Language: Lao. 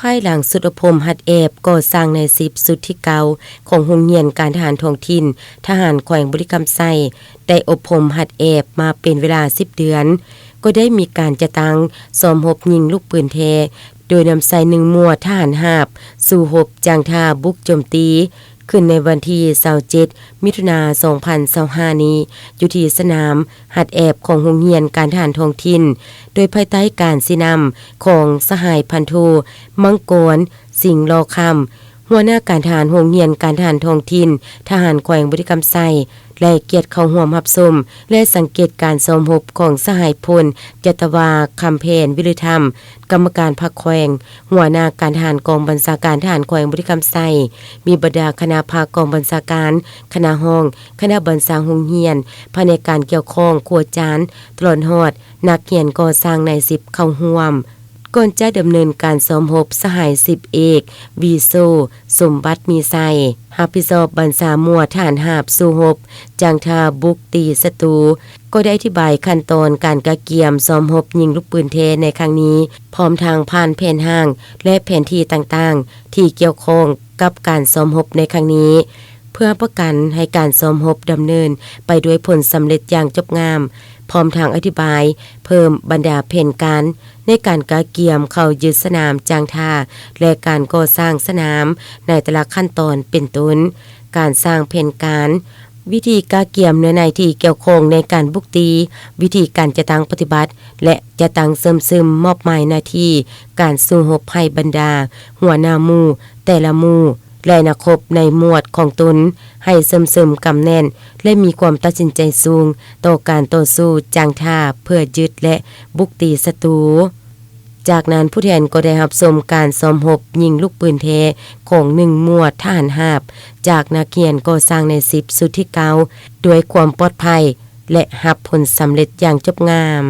ພາຍຫຼັງຊຸດອົບຮົມຫັດແອບກໍ່ສ້າງນາຍສິບຊຸດທີເກົ້າຂອງໂຮງຮຽນການທະຫານທ້ອງຖິ່ນ ທະຫານແຂວງບໍລິຄຳໄຊ ໄດ້ອົບຮົມຫັດແອບມາເປັນເວລາສິບເດືອນ, ກໍໄດ້ມີການຈັດຕັ້ງຊ້ອມຮົບຍິງລູກປືນແທ້ ໂດຍນຳໃຊ້ໜຶ່ງໝວດທະຫານຫາບສູ້ຮົບຈ້າງທ່າບຸກໂຈມຕີ ຂຶ້ນໃນວັນທີຊາວເຈັດ ມິຖຸນາ ສອງພັນຊາວຫ້ານີ້ ຢູ່ທີ່ສະໜາມຫັດແອບຂອງໂຮງຮຽນການທະຫານທ້ອງຖິ່ນ ໂດຍພາຍໃຕ້ການຊີ້ນຳຂອງສະຫາຍພັນໂທ ມັງກອນ ສິງຫຼໍ່ຄຳ ຫົວໜ້າການທະຫານໂຮງຮຽນການທະຫານທ້ອງຖິ່ນ ທະຫານແຂວງບໍລິຄຳໄຊ ແລະ ກຽດເຂົ້າຮ່ວມຮັບຊົມ ແລະ ສັງເກດການຊ້ອມຮົບຂອງສະຫາຍພົນ ຈັດຕະວາ ຄຳແພນ ວິລິທຳ ກຳມະການພັກແຂວງ, ຫົວໜ້າການທະຫານກອງບັນຊາການທະຫານແຂວງບໍລິຄຳໄຊ, ມີບັນດາຄະນະພັກກອງບັນຊາການ, ຄະນະຫ້ອງ, ຄະນະບັນຊາໂຮງຮຽນ, ພະແນກການກ່ຽວຂ້ອງ, ຄູອາຈານ, ຕະຫຼອດຮອດນັກຮຽນກໍ່ສ້າງນາຍສິບເຂົ້າຮ່ວມ. ກ່ອນຈະດຳເນີນການຊ້ອມຮົບ, ສະຫາຍສິບເອກ ວີໂຊ ສົມບັດມີໄຊ ຮັບຜິດຊອບບັນຊາໝວດທະຫານຫາບສູ້ຮົບ ຈ້າງທ່າບຸກຕີສັດຕູ ກໍໄດ້ອະທິບາຍຂັ້ນຕອນການກະກຽມຊ້ອມຮົບຍິງລູກປືນແທ້ໃນຄັ້ງນີ້, ພ້ອມທັງຜ່ານແຜນຮ່າງ ແລະ ແຜນທີ່ຕ່າງໆ ທີ່ກ່ຽວຂ້ອງກັບການຊ້ອມຮົບໃນຄັ້ງນີ້ ເພື່ອຮັບປະກັນໃຫ້ການຊ້ອມຮົບດຳເນີນໄປດ້ວຍຜົນສຳເລັດຢ່າງຈົບງາມ, ພ້ອມທັງອະທິບາຍເພີ່ມບັນດາແຜນການໃນການກະກຽມເຂົ້າຍຶດສະໜາມຈ້າງທ່າ ແລະ ການກໍ່ສ້າງສະໜາມໃນແຕ່ລະຂັ້ນຕອນ ເປັນຕົ້ນ ການສ້າງແຜນການ, ວິທີກະກຽມເນື້ອໃນທີ່ກ່ຽວຂ້ອງໃນການບຸກຕີ, ວິທີການຈັດຕັ້ງປະຕິບັດ ແລະ ຈັດຕັ້ງເສີມຊຶມມອບໝາຍໜ້າທີ່ການສູ້ຮົບໃຫ້ບັນດາຫົວໜ້າໝູ່ແຕ່ລະໝູ່ ແລະ ນັກຮົບໃນໝວດຂອງຕົນ ໃຫ້ເສີມຊຶມກຳແໜ້ນ ແລະ ມີຄວາມຕັດສິນໃຈສູງຕໍ່ການຕໍ່ສູ້ຈ້າງທ່າເພື່ອຍຶດ ແລະ ບຸກຕີສັດຕູ. ຈາກນັ້ນ ຜູ້ແທນກໍໄດ້ຮັບຊົມການຊ້ອມຮົບຍິງລູກປືນແທ້ຂອງໜຶ່ງໝວດທະຫານຫາບ ຈາກນັກຮຽນກໍ່ສ້າງນາຍສິບຊຸດທີເກົ້າ ດ້ວຍຄວາມປອດໄພ ແລະ ຮັບຜົນສຳເລັດຢ່າງຈົບງາມ.